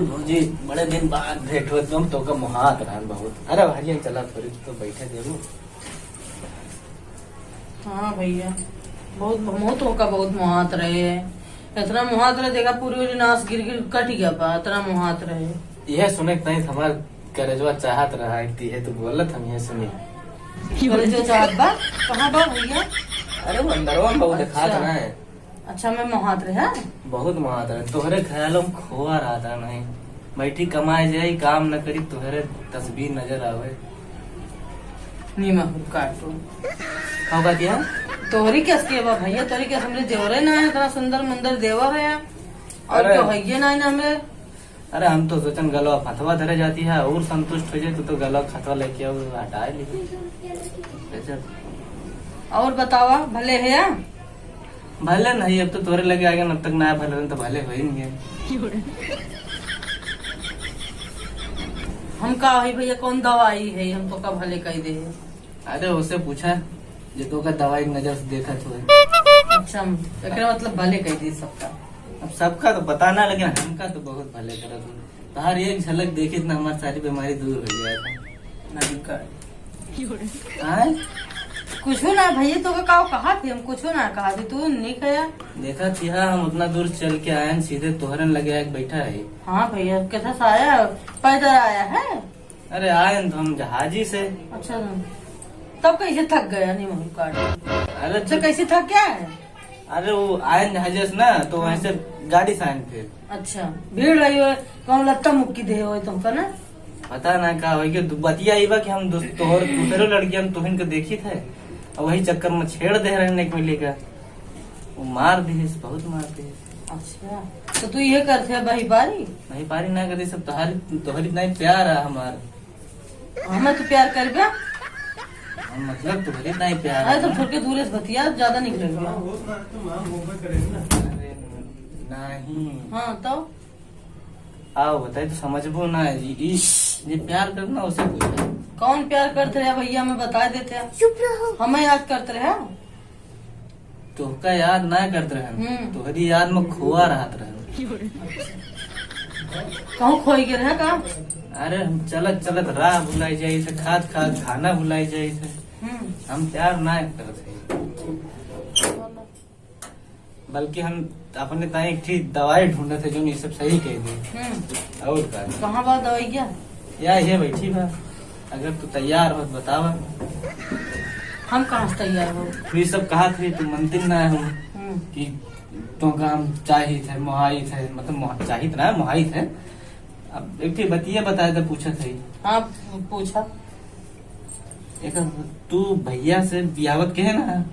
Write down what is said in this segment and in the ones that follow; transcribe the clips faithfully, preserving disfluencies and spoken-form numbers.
भौजी, बड़े दिन बाद भेंट होत, हम तोका मोहात रहन बहुत। अरे भाई, चला थोड़ी तो बैठे देबू। हाँ भैया, बहुत, बहुत तोका बहुत मोहात रहे। इतना मोहात रहे, देखा पूरी, पूरी नास गिर गिर कट गया बा, इतना मोहात रहे। यह सुने के नहीं हमार करेजवा चाहत रहा है, तीहे तो बोलत हम यह सुनी। करेजवा चाहत बा? कहाँ बा भैया? अरे वो अंदरवा में बहुत अच्छा। दिखात ना है। अच्छा, मैं मोहात रहे, हाँ? बहुत मोहात रहे। तोहरे ख्यालों में खोआ रहा था नहीं। बैठी कमाए जाई, काम न करी, तोहरे तस्वीर नजर आवे। नीमा हुक्का तो। का बात है? तोहरी कैसे के बा भैया? तोहरी कैसे हमरे देवरे ना है, इतना सुंदर मुंदर देवर है। और अरे। तो है ये ना है ना हमरे। अरे, हम तो सोचन गलवा फतवा धरे जाती है और संतुष्ट हो जाए, तू तो गलवा फतवा लेके आओ, हटाए ली। गजब। और बतावा, भले है या? भले नहीं, अब तो तोरे लगे आ गए, अब तक ना भले रहन तो भले हो ही नहीं है। हम का होई भैया, कौन दवाई है, हम तोका भले कह दे। अरे, उसे पूछा, जो तोका दवाई की नजर से देखत हुए। अच्छा, हम एकरा मतलब भले कह दी सबका। अब सबका तो पता ना, लेकिन हमका तो बहुत भले करत हो। तोहार एक झलक देखी ना, हमार सारी बीमारी दूर हो जाए। ना दिक्कत। आय? कुछो ना भैया, तोका का कहा थी? हम कुछो ना कहा थी, तू नहीं कहा। देखा थी, हाँ, हम उतना दूर चल के आए हैं, सीधे तोहरन लगे आके बैठा है। हाँ भैया, कैसा सा आया? पैदल आया है? अरे, आए हैं तो हम जहाजी से। अच्छा, तब कैसे थक गया नहीं वहीं काट? अरे, अच्छा, तो कैसे थक गया है? अरे, वो आयन जहाजे से ना, तो वहीं से गाड़ी से आयन फिर। अच्छा, भीड़ रही हो, कौन लत्ता मुक्की दे हो तुमका ना? पता ना का होई कि दु-, बतिया ई बा कि हम दोस्त, तोहर, दूसरे लड़की हम तोहन के देखी थे, और वही चक्कर में छेड़ दे रहे एक मिली का, वो मार दिहिस, बहुत मार दिहिस। अच्छा, तो तू ये करते है बहिपारी? बहिपारी ना करी, सब तोहरी, तोहरी इतना ही प्यार है हमार। हमें तो प्यार करबे। हम मतलब तोहरे इतना ही प्यार अरे है तो ना। थोड़के दूरे से बतिया, ज्यादा निकल गया। अरे नहीं। हाँ तो? आओ बताई तो समझबो ना है जी। ई जे प्यार करना उसे पूछा। कौन प्यार करते रहे भैया, हमें बता देते। चुप रहो। हमें याद करते रहे। तोहका याद ना करत रहन, हम्म। तोहरी याद में खोआ रहत रहन। कहूँ खोई गए रहे का? अरे हम चलत चलत राह भुलाई जाई थे, खात खात खाना भुलाई जाई थे। हम्म। हम प्यार ना करत है। बल्कि हम अपने ताई एक ठी दवाई ढूंढत है, जो ये सब सही कह दे। हम्म। और का? कहाँ बा दवाई क्या? या ये बैठी बा, अगर तू तैयार हो तो बतावा। हम कहाँ से तैयार हो? तू ये सब कहा थे, तू मनतिन ना हो हम्म। कि तो काम चाहित है, मोहाइत है, मतलब मोह-, चाहित ना है, मोहाइत है। अब एक ठे बतिया बताए तो पूछत है। हाँ, पूछा। एक तू भैया से बियावत के है ना?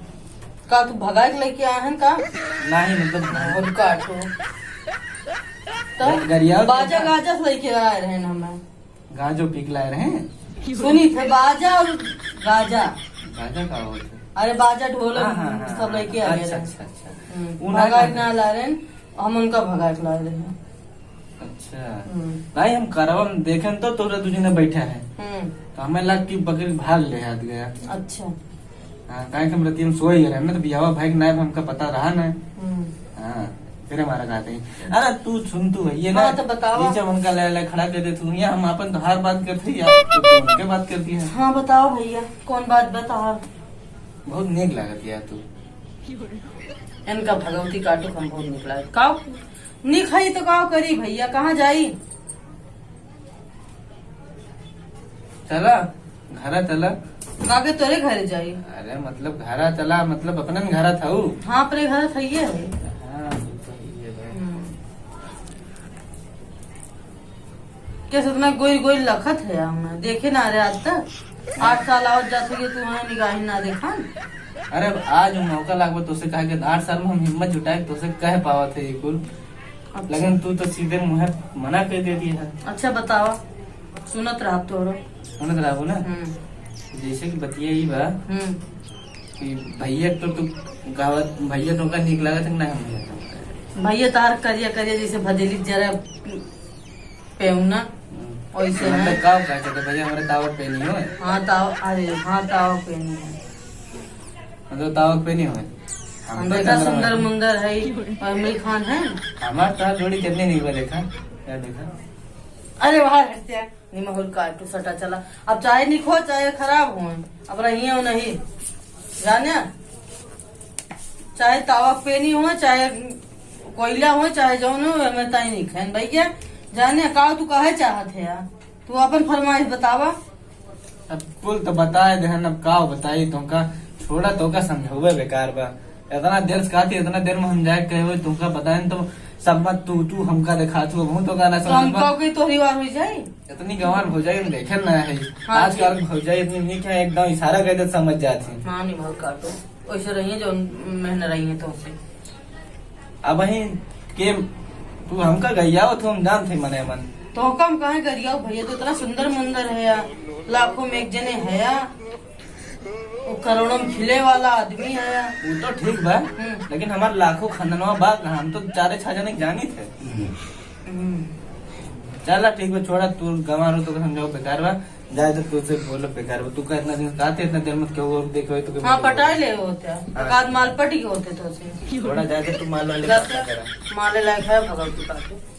का तू भगाए के लेके आए हैं का? नहीं, मतलब और काटो। तो ग-, गरिया बाजा गाजा से लेके आए रहे ना मैं। गाजो पी के लाए रहे हैं। सुनी थे बाजा और गाजा। गाजा का होत है? अरे बाजा ढोलक हाँ, हाँ, हाँ, सब हाँ। लेके आए अच्छा, रहे। अच्छा, अच्छा। हम्म, वो ना भगा के ना ला रहे हैं, हम उनका भगा के ला रहे हैं। अच्छा। हम्म। भाई हम करवा में देखें तो तोरा दू जने बैठा है। हम्म। तो हमें लग कि बकरी भाग ले हाथ गया। अच्छा। हाँ, काहे कि हम रतिया में सोए रहे ना, तो बियावा भाई के नायब हमका पता रहा ना। हम्म। हाँ, तेरे मारा कहते हैं। अरे तू सुन, तू है ये ना, हाँ, तो बतावा। नीचे उनका ले, ले खड़ा कर दे तू, यहाँ हम अपन तो हर बात करते हैं यार, तू तो उनके बात करती है। हाँ, बताओ भैया, कौन बात बताओ? बहुत नेक लागत यार तू। इनका भगवती काटो हम बहुत निक लागत। का निक है तो का करी भैया, कहाँ जाई? चला, घरा चला। काके तोरे घरे जाई? अरे मतलब घरा चला, मतलब अपनन घरा था ऊ। हाँ, अपने घरा था ये है। हाँ, तू तो ये है। हम्म। कैसे इतना गोई गोई लखत है, हम देखे ना रहे आज तक। आठ साल आवत जात है कि तू हमें निगाही ना देखा। अरे अब आज मौका लागबो तोसे कहे के, आठ साल में हम हिम्मत जुटाए तोसे कह पावत है ये कुल। अच्छा। लेकिन तू तो सीधे मुँहे मना कर दे दिया है। अच्छा बताओ, सुनत रहा तोरो। सुनत रहा ना? हम्म। जैसे कि बतिया ई बा हम्म। कि भैया तो तू कहत, भैया तो का नीक लागत है कि ना हम भैया तो? भैया तार करिया करिया जैसे भदेली जरा पेउना, हम्म। वैसे मतलब है। का कहे चाहते भैया, हमारे तावा पे नहीं हो? हाँ, तावा, अरे, हाँ, तावा पे नहीं है। मतलब तावा पे नहीं हो? हम हम तो तो इतना चंद्रमा सुंदर है। मुंदर है, और अमीर खान है। हमार तो जोड़ी कितने नहीं हुआ, देखा? क्या देखा? अरे वाह, हत्या, निमहुर काटू सटा चला। अब चाहे निक हो, चाहे खराब हो, अब रहिए हो नहीं, जाने, चाहे तावा पेनी हो, चाहे कोयला हो, चाहे जौन हो, हमें ताई नहीं खाएन भैया। जाने का तू कहे चाहत है यार, तू अपन फरमाइश बतावा। अब कुल तो बताए देहन, अब का बताई तोहका, छोड़ा, तोहका समझौबे बेकार बा। इतना देर से कहती, इतना देर में हम जाए कहे हुए, तोहका बताए तो सब मत तू, तू हमका देखा, तू बहुत तोहका ना तो समझ हम बा। कहो कि तोहरी बार हो जाए। इतनी गंवार भौजाई हम देखे ना है। हाँ जी। आजकल भौजाई इतनी नीक है, एकदम इशारा कर दे समझ जाती है। हाँ, नहीं बहुत काटो, वैसे रहिए जो महन रही है तो उसे। अब वही के तू हमका गरियाओ, तू हम जानते मने मन। तो हम कहे गरियाओ भैया, तो इतना सुंदर मुंदर है यार, लाखों में एक जने है यार, वो करोड़ों में खिले वाला आदमी है यार। वो तो ठीक बा, हम्म। लेकिन हमार लाखों खानदानवा बा, हम तो चारे छह जने के जानी थे। हम्म। चला ठीक बा, छोड़ा, तू गंवार हो तो समझाओ बेकार बा, जाए तो तुझसे बोलो बेकार बा, तू का इतना दिन कहते इतना देर मत क्यों और देखे तो हाँ, पटाए ले होते हैं। हाँ। एक आध माल पटी के होते तो से। छोड़ा, जाए तो तू माल वाले जाते बात करा। माले लायक है भगवती पाके।